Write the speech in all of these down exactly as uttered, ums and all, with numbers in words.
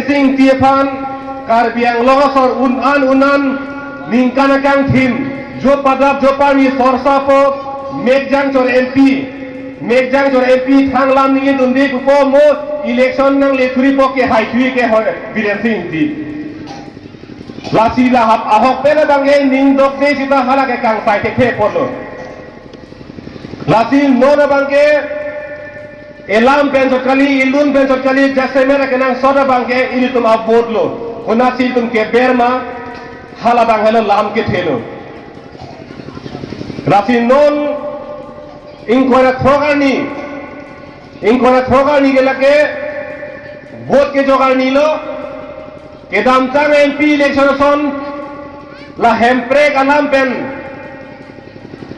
Sing Ingti aphan Karbi Anglong asor un-an un-an ningkan akangthim, jo padap jo parni sorsa po, mekjang chor M P, mekjang chor M P thang lam ningje dunde pupo mo, election nangle thuri po ke hai thui ke hoi Biren Sing Ingti. Lasi lahap ahok pen abangke ning dokde sita hala ke kangsai thekthe apotlo. Lasi non abangke elam pen chot kali, elun pen chot kali, jasemet akenangsot abangke ilitum a-vote lo. Konatsi ilitum keber ma, halabang helo lam kethelo. Lasi non ingkoi ra throk arni, ingkoi ra throk arni ke lake vote kejok arni lo. Kedamtang M P election ason la hemprek alam pen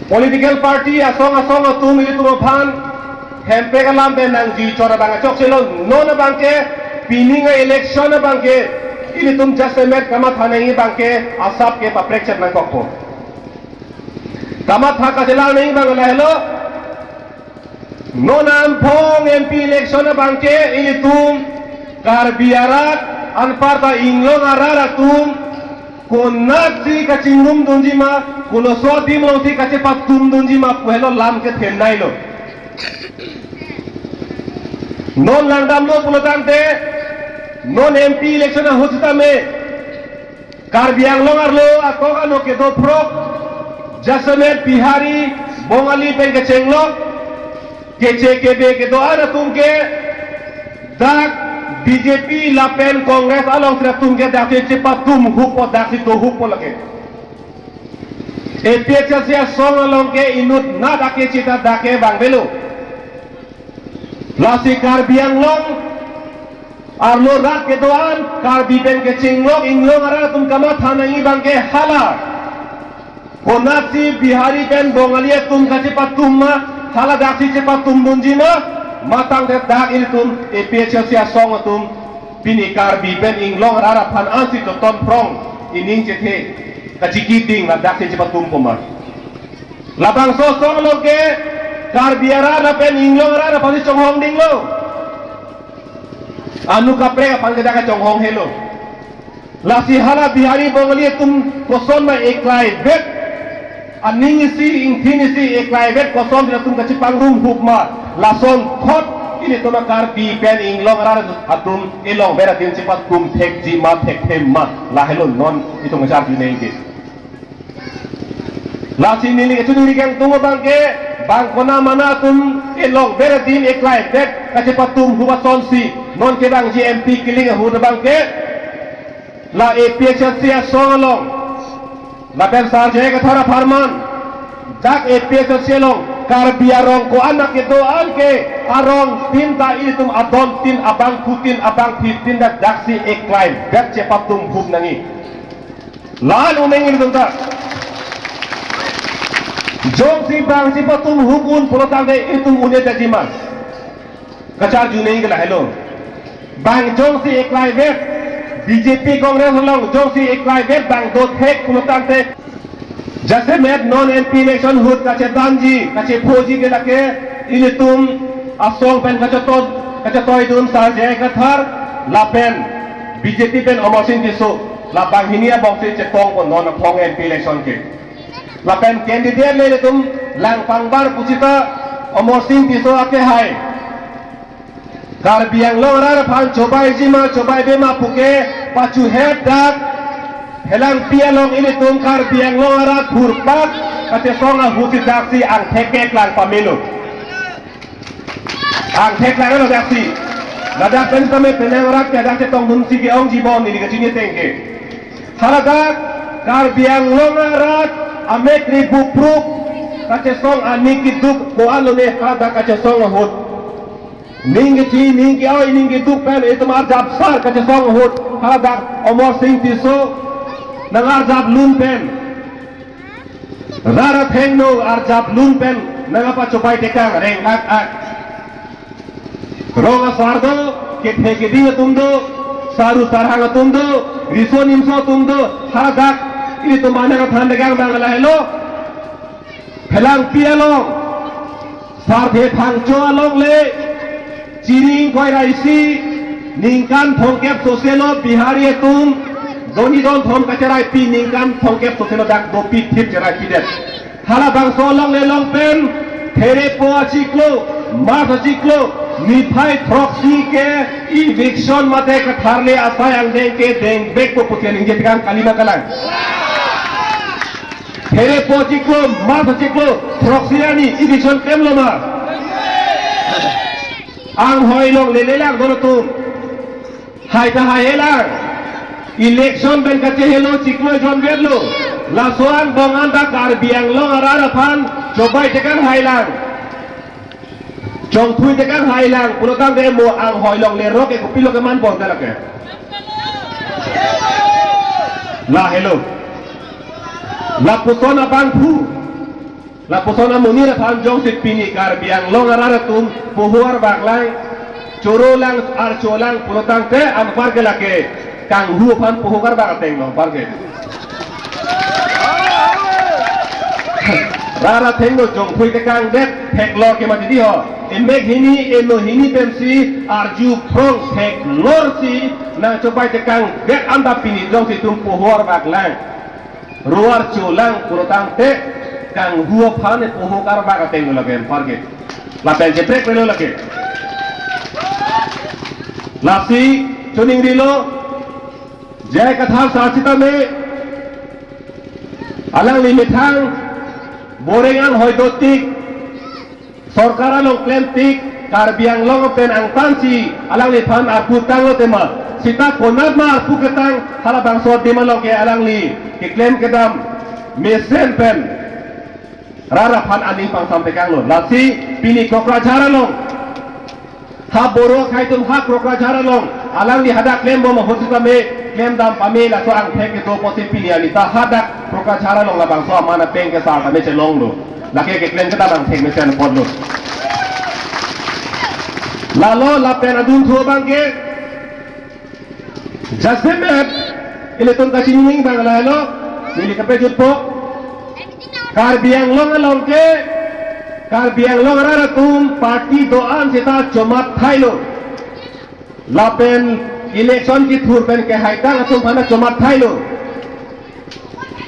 political party asong asong atum ilitum aphan hemprek alam pen nangji chor abang achokche lo. Non abangke pining a-election abangke ilitum jasemet kamatha nangji abangke asap ke paprekchet nangkokpo. Kamatha kachelang nangji abang lahelo. Non anphong M P election abangke ilitum Karbi arat anparta inglong arat atum konatsi kachingrum dunji ma, koloso adim alongsi kachepatum dunji ma pu helo lam kethenei lo. Non langdamlo pulotangte, non M P election ahut sitame Karbi Anglong arlo akok ano kedo phrok, jasemet Bihari, Bongali pen kechenglok, keche kebe kedo-an atum ke dak B J P lapen Congress alongsi atum ke daksi chepatum huppo, daksi do huppo lake. A P H L C asong along ke inutnat ake chita dak ke bang belo. Lasi Karbi Anglong arlo rat kedo-an, Karbi pen kechenglok inglong arat atum kamatha nangji abangke hala. Konatsi Bihari pen Bongali atum kachepatum ma, hala daksi chepatum dunji ma, matangte dak ilitum A P H L C asong atum pini Karbi pen inglong arat aphan ansi toton phrong ining chethe kachiki ding la daksi chepatumpo ma. Labangso asong along ke Karbi arat lapen inglong arat aphan si chonghong dinglo. Anu kaprek aphan ke dak kachonghong helo. Lasi hala Bihari Bongali atum koson ma eklaivet aning isi ingthin isi eklaivet kosonsi latum kachepangrum hup ma, lasonthot ilitum a-Karbi pen inglong arat atum elongver adim chepatum thekji ma thekthe ma, lahelo non itum kacharju nangji. Lasi neli kachiningri kangtung abangke bang kona mana atum elongver adim eklaivet kachepatum hup asonsi non kevangji M P kiling ahut abangke la A P H L C asong along lapen Sar J I Kathar apharman dak A P H L C along Karbi arong ko-an akedo-an ke arongtin ta ilitum adontin abangphutin abangphitin dak daksi eklaivet chepatum hup nangji. La-an un-e ilitum ta. Jongsi bang chepatum hup un pulotangte itum un-edetji ma. Kacharju nangji ke lahelo. Bang jongsi eklaivet, B J P Congress along jongsi eklaivet bang dothek pulotangte. Jasemet non M P election ahut kachedamji, kachephoji ke lake ilitum asong pen kachetoi, kachetoidun Sar J I Kathar lapen B J P pen Amarsing Tisso, la banghini abangsi chetongpo non anphong M P election ke. Lapen candidate le ilitum Langpangbar pu sita Amarsing Tisso akehai. Karbi Anglong arat aphan chobaiji ma chobaibe ma puke pachuhet dak Phelangpi along ilitum Karbi Anglong arat phurpak kachesong ahut si daksi angthek keklang pamelo. Angthek lang lo daksi. Ladak pen tame penang arat ke dak chetongdunsi ke-ongji bon neli kachini tengke. Haladak Karbi Anglong arat amek ri buprup kachesong aning keduk ko-an lone haladak kachesong ahut. Ning kethi, ning ke-oi, ning keduk pen itum arjap sar kachesong ahut haladak Amarsing Tisso nang arjap lun pen. Rat athengno arjap lun pen nang apa chobai tekang reng ak ak. Rong asar do, kethe keding atum do, saru sarhang atum do, riso nimso atum do, haladak ilitum anang athan tekang bang lahelo. Phelangpi along, Sarthe Phangcho along le, Chiring Koiraisi, Ningkan thomkep soselo Bihari atum doni don thom kacheraipin, ningkan thomkep soselo dak dopik thip cheraipidet. Halabangso alongle along pen Therepo achiklo, March achiklo, niphai throksi ke eviction mate katharle asai angdeng ke dengvekpo pusi ningje tekang, kalima kalang? Therepo achiklo, March achiklo, throksi arni eviction klemlo ma? Anghoi along lelelang don atum. Hai ta haihelang. Election pen kachehelo chiklo jonvetlo. Laso angbong anta Karbi Anglong arat aphan chobai tekang hailang. Chongthui tekang hailang. Pulotangte mo anghoi along lerok ke kopilo keman bor dalak ke. Lahelo. Lapuson abangphu, lapuson amonit aphan jongsi pini Karbi Anglong arat atum poho arbak lang, choro lang, archo lang pulotangte anpar ke lake kanghu aphan poho karbak ateng lo anpar ke. Rara thengno jongthui tekangdet theklor ke mati di ho. Emek hini, eno hini pensi arju phrong theklorsi nangchobai tekangdet anta pini jongsi itum poho arbak lang, ro archo lang pulotangte kanghu aphan poho karbak ateng lo lake anpar ke. Lapen cheprek pelo lake. Lasi choningrilo, J I Kathar sar sitame alangli methang boreng anghoi dotik, sorkar along klemtik, Karbi Anglong pen angtansi alangliphan arpu tanglo tema. Sita konat ma arpu ketang, halabangso adim along ke alangli keklem kedam mesen pen rara aphan aning pangsam tekanglo. Lasi pini Kokrajhar along, ha Boro akhei atum ha Kokrajhar along alangli hadak klembom ahut sitame klemdam pame, laso angthek kedo pusi pini arni ta hadak Kokrajhar along labangso aman apeng ke sar tame chelonglo. Lake keklem kedam angthek mesen apotlo. Lalo lapen adunthu abang ke jasemet ilitum kachini ning abang lahelo, neli kapejutpo. Karbi Anglong along ke, Karbi Anglong arat atum party do-an seta chomat thailo. Lapen election kethur pen kehaitang atum aphan chomat thailo.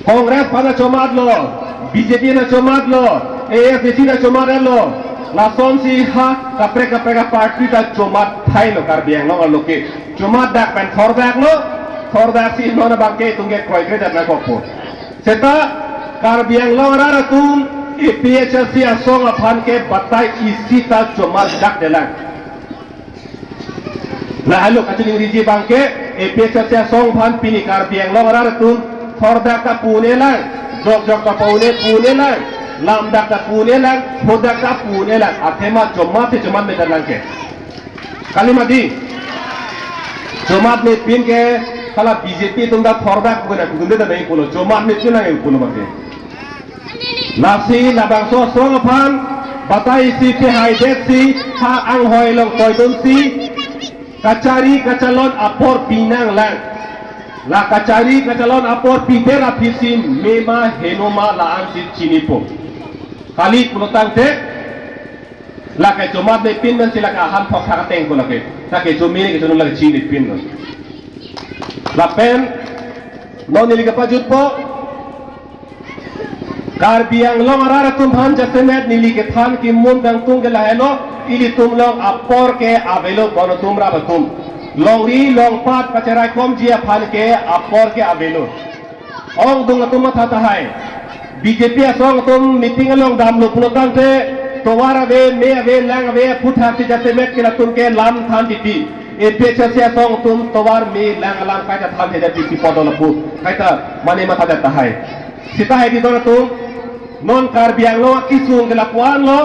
Congress aphan chomatlo, B J P aphan chomatlo, A I S D C aphan chomatlo. Lasonsi ha kaprek kaprek aparty ta chomat thailo Karbi Anglong along ke. Chomat dak pen thordaklo, thordaksi non abang ke itum ke kroikre dat nangkokpo. Seta Karbi Anglong arat atum A P H L C asong aphan ke batai isi ta chomat dakdelang. Lahelo kachiningriji abang ke, A P H L C asong aphan pini Karbi Anglong arat atum thordak ta pu-un-elang, jokjok ta pu-un-e pu-un-elang, lamdak ta pu-un-elang, hodak ta pu-un-elang. Athema chomat si chomat meter lang ke. Kalima di. Chomat mepin ke hala B J P atum ta thordak pu ke na kudunde ta nai pulo. Chomat mepin nang pulo mate. Lasi labangso asong aphan batai isi pehai detsi ha anghoi along toidunsi kachari kachalon apor pinanglang. La kachari kachalon apor pidet aphisi mema henoma la-ansi chinipo. Kali pulotangte lake chomat mepin pensi lake ahan thokthak ateng pu lake. Lake chomini ke chonun lake chinipinlo. Lapen non neli kapajutpo, Karbi Anglong arat atum aphan jasemet neli kethan kimun kangtung ke lahelo, ilitum along apor ke avelo, bon atum rap atum. Longri longpat kacharaikomji aphan ke apor ke avelo. Ongdung atum matha tahai. B J P asong atum meeting along damlo pulotangte tovar ave, me ave, lang ave, aphuthak si jasemet ke latum ke lam than titi. A P H L C asong atum tovar me lang alam kaita than titi, titi podol apu. Kaita mane matha tahai. Sita hai di don atum, non Karbi Anglong akisung ke lapuan lo.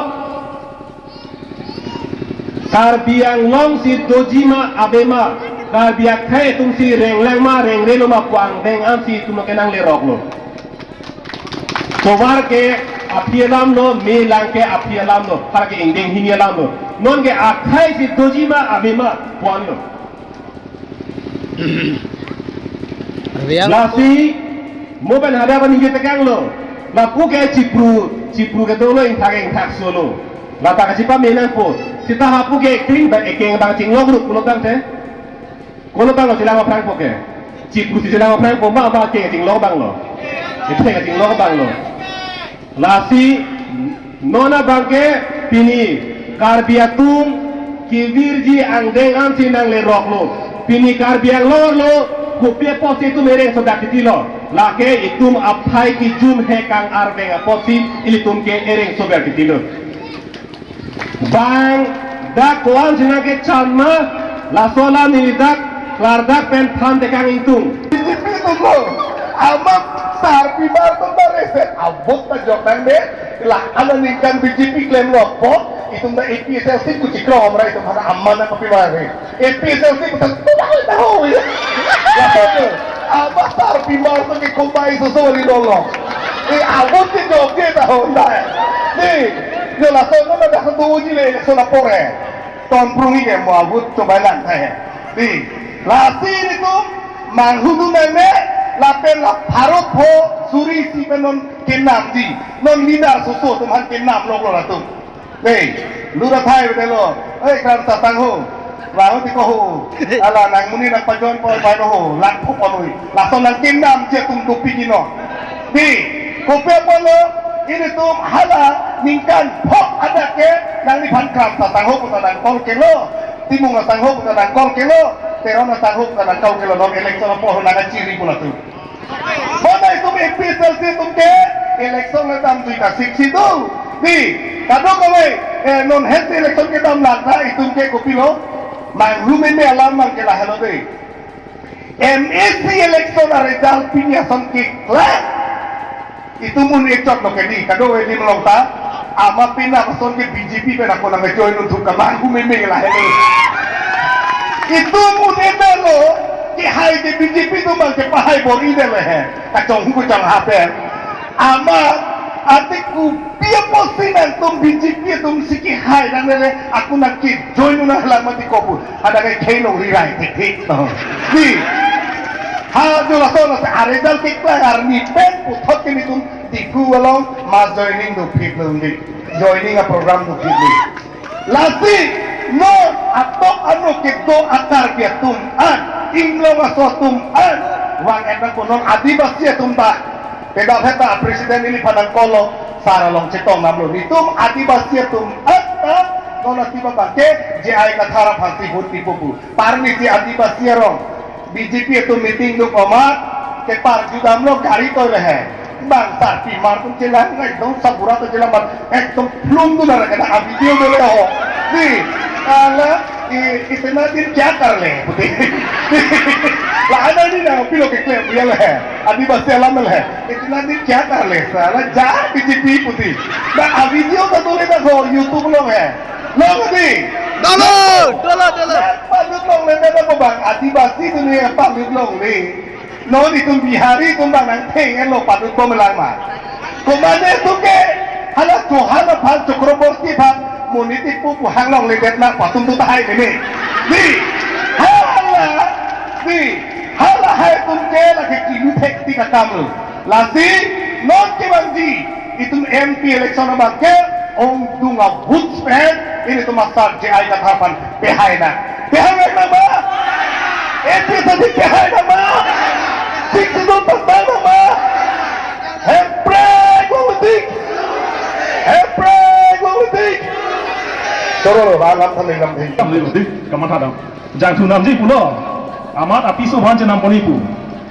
Karbi Anglong si doji ma ave ma, Karbi akhei atum si renglang ma rengrelo ma pu angdeng ansi itum ke nangleroklo. Tovar ke aphi alam lo, me lang ke aphi alam lo, har ke ingdeng hini alam lo. Non ke akhei si doji ma ave ma pu-an lo. Arviang. Lasi mo pen hadak ningje tekanglo. Lapu ke chipru, chipru ke dolo ingthak ingthak solo. Lata kachipamenangpo. Sita hapu ke kring ba ekeng bang chinglok rup pulotangte. Kono abanglo chelang aphrangpo ke? Chief pusi chelang aphrangpo ma, ba ke chinglo abanglo? Ithek chinglo abanglo. Lasi non abangke pini Karbi atum kevirji angdeng ansi nangleroklo. Pini Karbi Anglong arlo kopi apotsi itum ereng sodak titilo? Lake itum aphai kejum he kang-arveng apotsi ilitum ke ereng sodak titilo. Bang dak ko-ansi nangkechan ma, laso alam neli dak klardak pen thantekang ingtung. B J P atumlo, amat sarpimar atum bare se, a-vote ta jok nang de, la-an aningkan B J P klemlo apot, itum ta A P H L C kuchikro amra itum hana aman nangpapimar he. A P H L C ta tulang ta ho ya. Lapen ke, amat sarpimar atum ke kombai soso wali lolo. Eh, a-vote ke jokje ta ho nda. Di, yo laso no na dak do uji le election apor he. Ton prungi ke mo a-vote chobai lang ta he. Di, lasi nelitum manghudun nang ne, lapen la pharo pho suri isi pen non kenamji. Non leader soso atum aphan kenam loklo latum. Dei, lura thai bedelo. Oi, Kramsa sangho. Laho ti ko ho. Ala nang muni nangpajon pon pai ho. Lang phu pon oi. Lason nangkenamji atum dopik ino. Di, kopi apotlo, ilitum hala ningkan phok adak ke nangliphan Kramsa sangho puta nang call kelo. Timung asangho puta nang call kelo. Teron asangho puta nang call kelo. Non election apor nang kachiri pu latum. Bonta itum A P H L C atum ke election le damjui ta sik si do. Di, kadokave, eh, non health election kedam lang ta itum ke kopilo? Manghu meme alam abangke lahelo dei. M A C election a-result pini ason keklang. Itum un-e chotlo ke di, kadokave dim along ta. Amat penap ason ke B J P pen ako nangjoin un-e thuk ke manghu meme lahelo. Itum un-e detlo, kehai ke B J P atum abangke pahai bor-i detlo he. Kachonghu kachongha pen. Amat, ati kopi apotsi nangtum B J P atumsi kehai nang lele, ako nangkejoin un-e lang mati ko pu. Hadak ke khei long rirai thekthek. Di. Ha, jo laso laso a-result keklang arni pen puthot ke nelitum Diphu along mass joining dophit lo di. Joining a-program dophit lo. Lasi non atok ano kedo a-Karbi atum an, inglong aso atum an, vang-et nangpo non Adivasi atum ta. Pedap heta president neliphan nang call lo, sar along chetong damlo. Nelitum Adivasi atum an ta, non ati abangke J I Kathar aphansi vote pipo pu. Parni si Adivasi arong. B J P atum meeting do komat, kepar judamlo gari toi le he. Bang sarpimar atum chelang, ekdom sabura atum chelang mat, ekdom plum tu dara kena a-video dole ho. Di, ala, i, itna din kya kar le, puti. La-an anina pilo keklem pu ya le he. Adivasi alam le he. Itna din kya kar le, sala ja B J P puti. Na a-video ta dole na ho, YouTube along he. Long di. Dolo, dolo, dolo. Palut longle na ko bang Adivasi atum ne palut longle. Non itum Bihari atum bang nangtheng-etlo palut bomlang ma. Komatne atum ke hala Chauhan aphan, Chakraborty aphan, monit ipu pu hang longledet nang patum tu tahai mene. Di, hala, di, halahai atum ke lake kilu thek ti kakamlo. Lasi, non kevangji, itum M P election abangke, ongdung a-vote pen, ilitum asar J I Kathar aphan pehai nang. Pehai nang ma? A P H L C pehai nang ma? Sixth Schedule pasang nang ma? Hemprek long tik. Hemprek long tik. Choro lo, alam than, alam than. Alam than, kamatha dam. Jangthu namji pulo. Amat apiso aphan chenam ponji pu.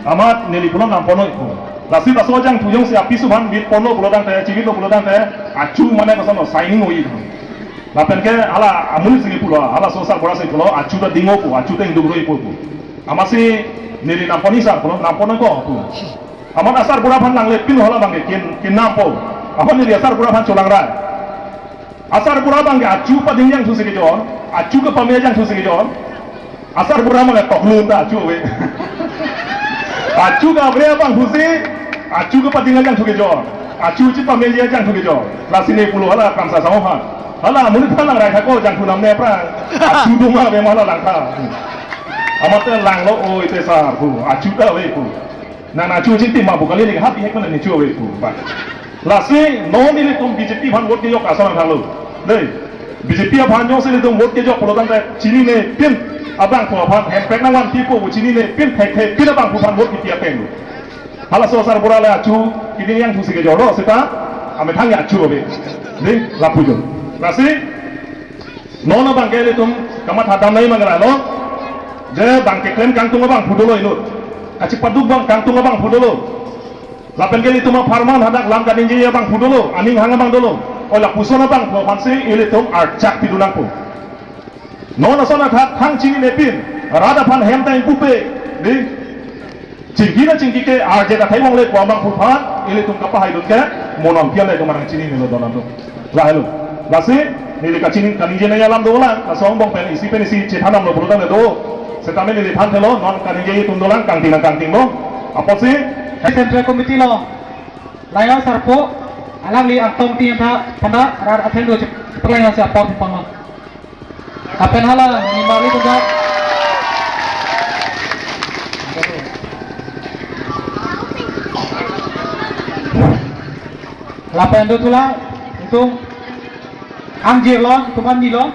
Amat neli pulo nam ponji pu. Lasi laso jangthu jongsi apiso aphan bit ponlo pulo tangte, chibitlo pulo tangte, achu mane koson lo, signing oi. Lapen ke hala amonit si pulo, halaso asarbura si pulo, achu ta dingpo pu, achu ta ingduk roi po pu. Amatsi neli nam ponji sar pulo, nam ponji ko pu. Amat asarbura aphan nangle pin hala abangke kin, kin nampo. Amat neli asarbura aphan cholang rai. Asarbura abangke achu pading jangthu si kejor, achu kepame jangthu si kejor. Asarbura abangke toklun ta achu ave. Achu kavre abang pusi, achu kepading jangthu kejor. Achu chepame jangthu kejor. Lasi ne pulo hala Kramsa sangho aphan. Hala monit aphan lang rai tha ko jangthu namne aphrang. Achu doma ave ma hala langtha. Amat te langlo oi te sar pu. Achu ta ave pu. Nang nangchu chingti ma pu kali ni happy hek mana ni chu ave pu ba. Lasi non nelitum B J P aphan vote kejok ason thanglo. Dei. B J P aphan jongsi nelitum vote kejok pulo tangte chinine pin. Abangphu aphan hemprek nangvanpipo pu chininepin thekthe, pin abangphu aphan vote kipi ateng lo. Halaso asar bura le achu, kini yang thusi kejor lo seta, amethang ya achu ave. Dei, lapu jo. Lasi, non abangke ilitum kamatha dam nangji ma gala lo. Je bang keklem kangtung abangphu dolo inut. Kachipaduk bang kangtung abangphu dolo. Lapen ke ilitum apharman hadak lam kaningje abangphu dolo, aning hang abang dolo. O lapuson abangphu aphansi ilitum archak pidun nangpo. Non ason athak thang chininepin, rat aphan hem ta ingpupe, dei. Chingki na chingki ke arje ta thai wongle pu abangphu aphan, ilitum kapahaidun ke, mo non pian le tum arang chininelo don atum. Lahelo. Lasi, neli kachini kaningje nangji alam dolang, laso angbong pen isi pen isi chethan damlo pulo tangte do. Setame neliphan thelo, non kaningje atum dolang, kangting nang kangtinglo. Apotsi, Central Committee lo, Laya Sarpo, alangli Angtong Ingti aphan ta, panda, rat athengno chepaklang hasi apor panglo. Lapen hala, nimali puja. Lapen do tula, itum angjir lo, itum anni lo,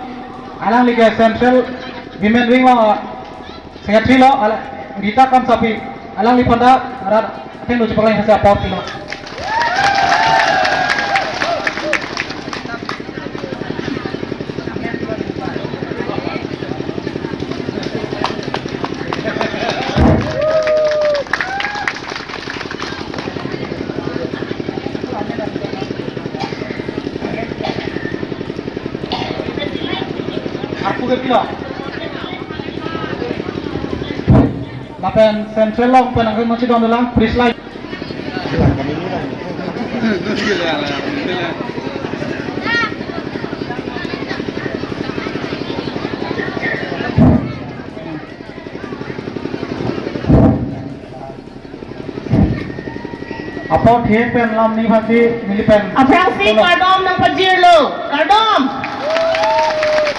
alangli ke Central Women Wing lo, Secretary lo, ala, Rita Kramsapi, alangliphan ta, rat athengno chepaklang hasi apor pilo. Aku ke pilo. Lapen Central along pen angke masi dong dolang, please like. Apot thek pen lam ni phansi neli pen. Aphrangsi kardom nangpajirlo. Kardom.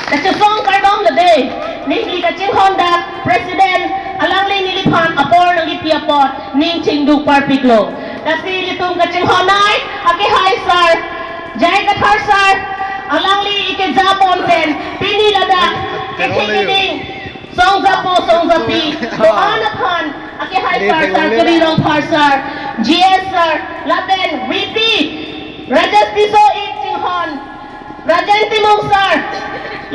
Kachesong kardom lo dei. Neli kachinghon dak President alangli neliphan apor nangkipi apot ning chingduk parpiklo. Lasi ilitum kachinghon ai, akehai sir, J I Kathar sir, alangli ike japon pen, pini ladak, kething ining, songjapo songjapi, doan aphan, akehai sir, sir, Kiri Rongphar sir, G S sir, lapen V P, Rajesh Tisso ik chinghon, Rajen Timung sir,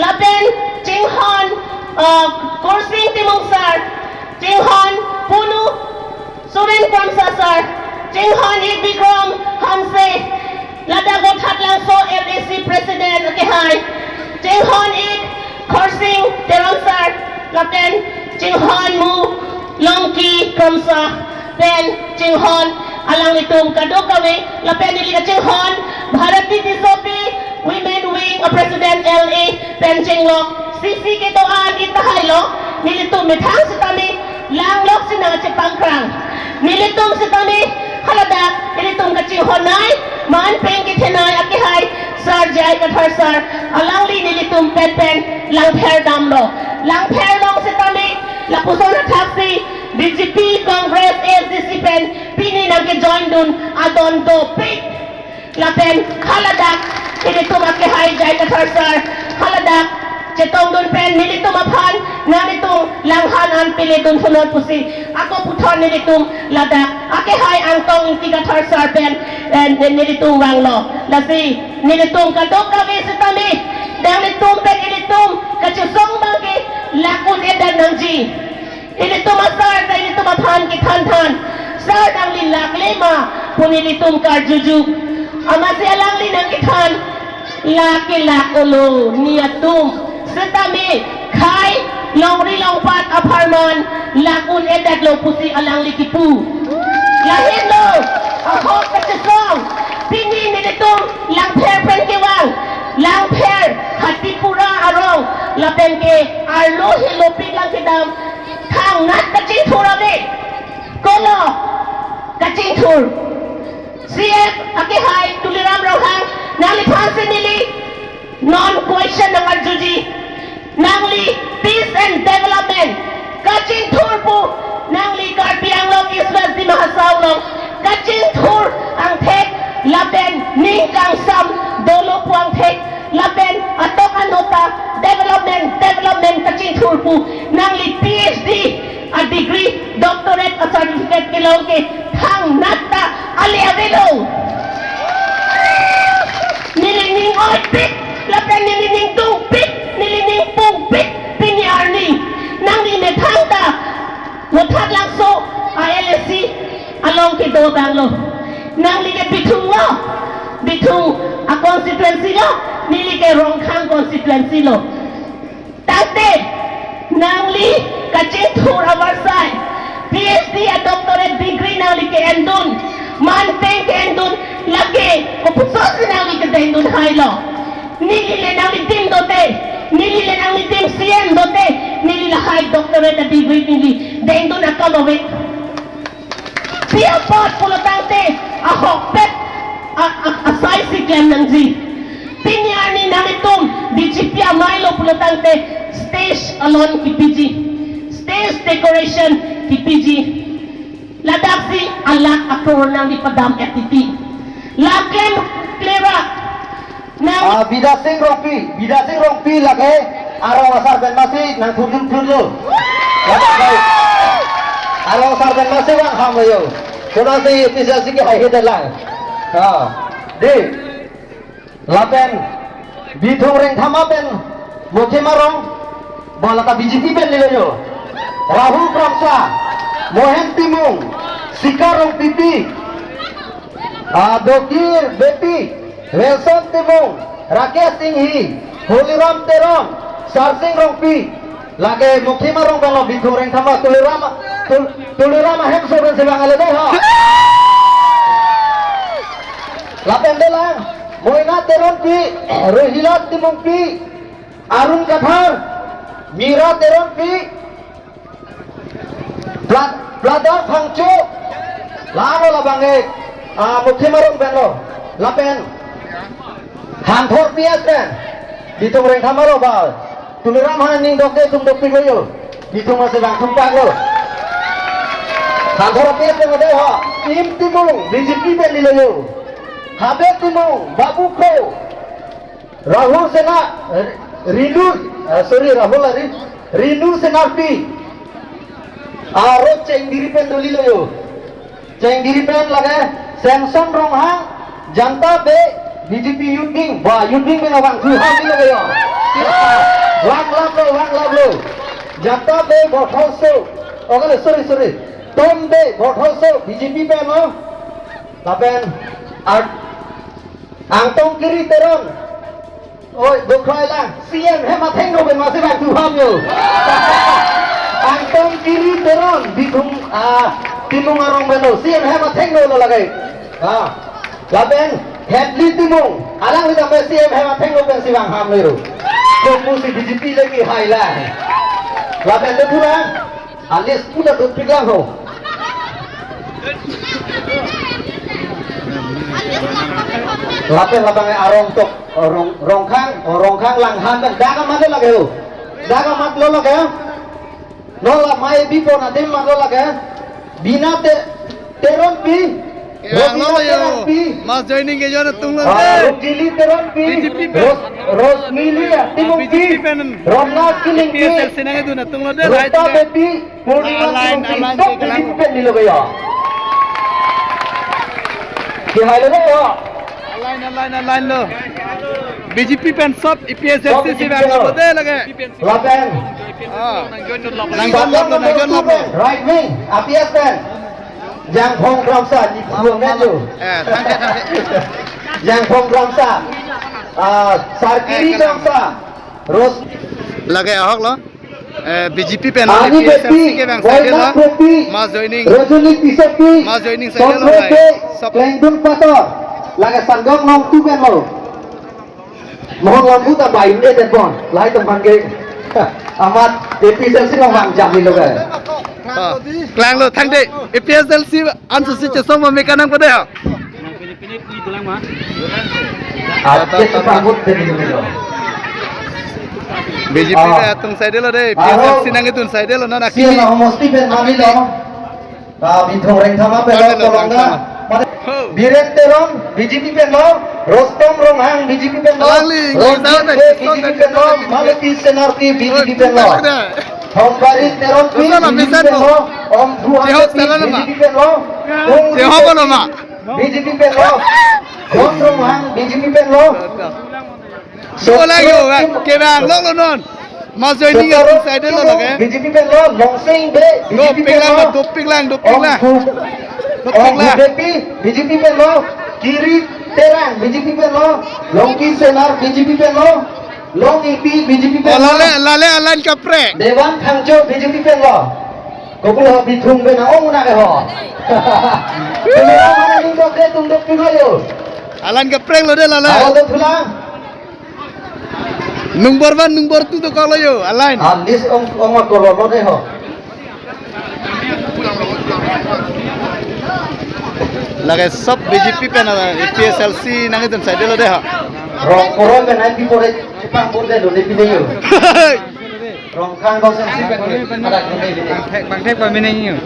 lapen chinghon, uh, Kursing Timung sir, chinghon Punu Suren Kramsa sir, chinghon ik Bikram Hanse, ladak Vothatlangso L A C President akehai, chinghon ik Khorsing Teron sir, lapen chinghon mu Longki Kramsa, pen chinghon alanglitum kadokave, lapen neli kachinghon Bharati Tissopi, Women Wing a President L A, pen chinglok, C C kedo-an itahailo, nelitum methang sitame, langlok sinang chepangkrang. Nelitum sitame, haladak, nelitum kachinghon ai, man pen kethenei akehai, Sir J I Kathar sir, alangli nelitum pen pen, langpher damlo. Langpher long sitame, lapuson athaksi, B J P, Congress, A S D C pen, pini nangkejoin dun, adon dopik. Lapen haladak, nelitum akehai J I Kathar sir, haladak, chetongdun pen, nelitum aphan, nanglitum langhan an pele dun thunon pusi, ako puthot nelitum ladak, akehai Angtong Ingti Kathar sir pen, eh, ne-, nelitum vanglo. Lasi, nelitum kadokave sitame, nanglitum pen nelitum, kachesong abangke, lak un-edet nangji. Ilitum asar ta ilitum aphan kethan than. Sar nangli lakle ma pu nelitum karjuju. Amatsi alangli nangkethan. Lak ke lak-olo nelitum. Setame khei longri longpat apharman lak un-edetlo pusi alangli kipu. Lahenlo ahok kachesong. Pini nelitum Langpher pen kevang. Langpher Hatipura arong. Lapen ke arlo helopik lang kedam. Thangnat kachingthur ave. Kolo kachingthur. C M akehai Tuliram Ronghang, nangliphansi neli non question nang-arjuji. Nangli peace and development kachingthur pu, nangli Karbi Anglong East West Dima Hasao along kachingthur angthek lapen ning kangsam dolo pu angthek lapen atok anota development, development kachingthur pu. Nangli PhD a degree, doctorate a certificate kelong ke thangnat ta ale avelo. Neli ning oipik, lapen neli ning dungpik, neli ning pungpik, pini arni nangli methang ta Mothatlangso a LAC along kedodamlo. Nangli ke Bithung lo, Bithung a constituency lo, neli ke Rongkhang constituency lo. Tangte nangli kachingthur avarsai PhD a doctorate degree nangli ke-endun, manpeng ke-endun, lake kopuson si nangli kedengdun hailo. Neli le nanglidim dote, neli le nanglidim CM dote, neli lahai doctorate a degree neli dengdun akam ave. Pi apot pulotangte ahokpet a, a, asai si klem nangji. Pini arni nanglitum BJP amei lo pulotangte stage alon kipiji, stage decoration kipiji. Ladaksi alakh akror nangli padam-et titi. La klem klera nang. Ah, Bidya Sing Rongpi, Bidya Sing Rongpi lake arong asar pen masi nangthurjun thurlo. Lake arong asar pen masi vang ham yo. Konasi official si ke hai hete lang. Ah, di. Lapen Bithung Rengthama pen Mokhim arong, ba lata BJP pen nilo yo. Rahul Kramsa, Mohen Timung, Sikar Rongpipi, ah, Dokir Beypi, Wilson Timung, Rakesh Inghi, Holiram Teron, Sarsing Rongpi, lake Mokhim arong pen lo Bithung Rengthama Tuliram, Tul-, Tuliram ahemso pen si vang ale dei ho. Lapen de lang, Moina Teronpi, Rohila Timungpi, Arun Kathar, Mira Teronpi, Pla-, Pladar Phangcho, la-an lo labang ke, ah, Mokhim arong pen lo, lapen Hanthor P S pen, Bithung Rengthama lo ba, Tuliram aphan ning dok de tum dopik lo yo, Bithung masi vang thumpak lo. Hanthor P S pen lo dei ho, Im Timung, BJP pen nilo yo, Habe Timung, Babu Kho, Rahul Sena, Ri-, Rinu, ah, sorry, Rahul ari, Rinu Senarpi. Aro Chengdiri pen doli lo yo. Chengdiri pen lake Samson Ronghang, Janta Be, BJP Youth Wing. Ba, Youth Wing pen vang thu ham lo yo. Vang lap lo, vang lap lo. Janta Be Bothorso. Oh, kali, sorry, sorry. Tom Be Bothorso, BJP pen lo. Lapen, Art, Angtong Kiri Teron. Oi, dokhrai lang. CM hem athengno pen masi vang thu ham yo. Angtong Kiri Teron, Bithung, ah, Timung arong pen lo. CM hem athengno lo lake. Ah, lapen Hedli Timung, alangli tame CM hem athengno pen si vang ham lo. Kopu si BJP lagi hai lang. Lapen de pura. Alis puta dut piglang ho. Lapen labang arong tok, Rong-, Rongkhang, Rongkhang Langhan pen. Dak amat lo lake ho. Dak amat lo lake ho. Lo la mai bipo na dem mat lo lake. Bina Te-, Teronpi. Rosina Teronpi. Mass joining ke jona tung lo de. Rukili Teronpi. BJP pen. Ros-, Rosmili ya, Timungpi. BJP pen. Romna Kilingpi. APHLC nangdun atung lo de, Rota Beypi. Purnima Timungpi. Top BJP pen nilo kaya. Kihai lo de ya. Aline, aline, aline lo. BJP pen sop APHLC si vang lo de lake. Lapen. Ah. Nang jon lap lo, nang jon lap lo. Right wing, APHLC pen. Jangphong Kramsa, ni phuang kan jo. Eh, thang de, thang de. Jangphong Kramsa. Ah, Sarkiri Kramsa. Ros. Lake ahok lo. Eh, BJP pen lo, Ani APHLC Beypi, ke bang side Waina lo. Beypi, Mass joining. Rojoni Tissopi, Mass joining side lo. Sopre hai. Bey, Sop- Klengdun Pator. Lake Sangam Nongtu pen lo. Mohon lambu ta bai ne den bon. Lahai teman ke. Amat APHLC nang mang jam ni lo ke. Ah, klang lo thang de. APHLC ansu si chesong ma mekanang pada ya. Ate chepabut de ni lo. BJP Ah. Ke atung side lo de. Aro. APHLC nangdun side lo na si naki. Na homosti pen mami lo. Ah, Bithung Rengthama pen lo, Kolonga. Ho. Biren Teron, BJP pen lo, Rostom Ronghang, BJP pen lo, Alangli, Ronjit nang Bey, tahu BJP pen lo, nang Malati Senarpi, BJP pen lo. Nang tahu. Sombari Teronpi, Dosa na B J P bisan pen lo. Lo. Om Duha Jehok Tepi, salah nama. B J P pen lo. Jehok apa nama? B J P pen lo. John Ronghang, B J P pen lo. Dola yo, Sotro ke bang lo lo non. Mas Joining Sotro atum side lo lage. B J P pen lo, Longsing Bey, Do B J P pen pinglang lo. Do pinglang, do pinglang. Om Pu-, Do Om pinglang. Pu Beypi, B J P pen lo. Kiri Terang, B J P pen lo. Longki Senar, B J P pen lo. Long Ingti, B J P pen Oh, lo. Lale, lale alan kaprek. Dewan Phangcho, B J P pen lo. Kopilo ho bithung bena ong una ke ho. Tumira mana ningdok de tungdok pin ho yo. Alan kaprek lo de lale. Aho do thulang. Number one, number two dokok lo yo, alan. Ah, list ong, ong ma kolo lo de ho. Lake sob B J P pen, A P H L C nangtum side lo de ha. Rong koroi pen ai pi pore chepang pon de lo de pi de yo. Rongkhang kau sen si pen ada kene de. Bangthek, bangthek pamineng yo.